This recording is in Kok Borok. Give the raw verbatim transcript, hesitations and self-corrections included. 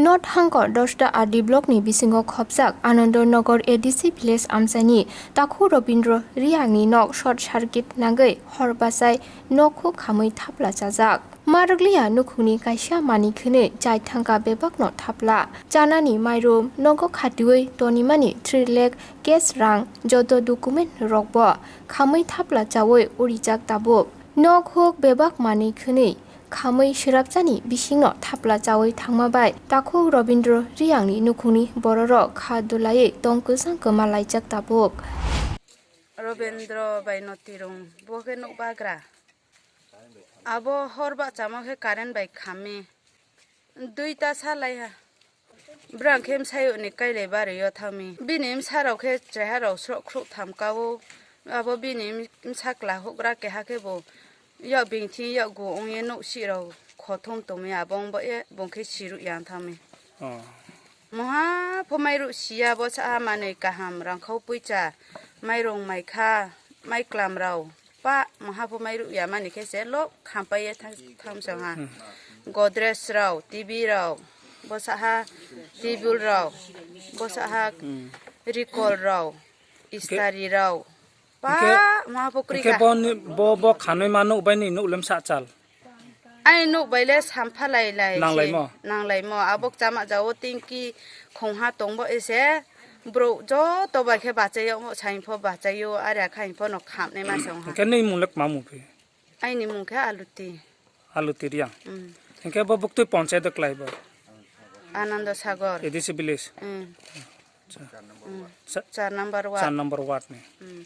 North Hangkor Dosta R D block ni bisingo khopjak Anando Nagar A D C village amchaini Takhu Robindra Riyang ni nok short circuit nangwi hor bachai nok huk khamwi thapla chajak. Marwkliya nukhungni kaisa manwi khwnwi chai thangka bebakno thapla. Chanani mairum nogo khatiwi tonimani three lakh cash rang joto document rokbo khamwi thapla chawi urijak tabuk. Nok huk bebak manwi khwnwi khamwi swrapjani bisingno thapla chawi thangma bai Takhuk Robindra Riyangni nukhungni bororok kha dulaiwi tong kwchang kwma laijak tabuk. Robindra bai no tirung, bo khe nukbagra. Abo hor bachamo khe current bai khammi. Duita sa laiha. Bwrang khe msayokni kailai bario thangmi. Bini msarok khe cheharok srok khruk tham ka-o. Abo bini msa kla hugra keha khe bo yak bingthi yak gu wngye nouh sirok khothom tongmi abo wngbo ye bong khe siruk yang thangmi. Oh. Moha pho mairuh siya bo sa manwi kaham rangkhau puicha mairung maikha maiklam rao. Pa maha pho mairuh ya mani khe se lok khampai ye thang, thang song ha. Hmm. Godrej rao, T V rao, bo saha table rao, bo saha Hmm. rikol rao, Hingke istari rao. Pa Hingke maha pho kri Hingke ka. Bo ni, bo, bo khanui ma nuk bai ni nuk lem sa chal. Ai nuk bai le sampha lai lai Nang lai se. Mo? Nang lai mo. Abok chama jao tingki khongha tongbo ese. Bro joto bai khe bachai yo, mo sain pho bachai yo, ari akha pho no khamnai ma song ha. Hingke ni mung lek ma mung phi? Aini mung khe Aluti. Aluti Riyang. Mm. Hingke bo buktui ponchayat klai bo? Ananda Sagar. A D C village. Mm. Acha. Mm. Sa-, Char number ward. Char number ward ni. Mm.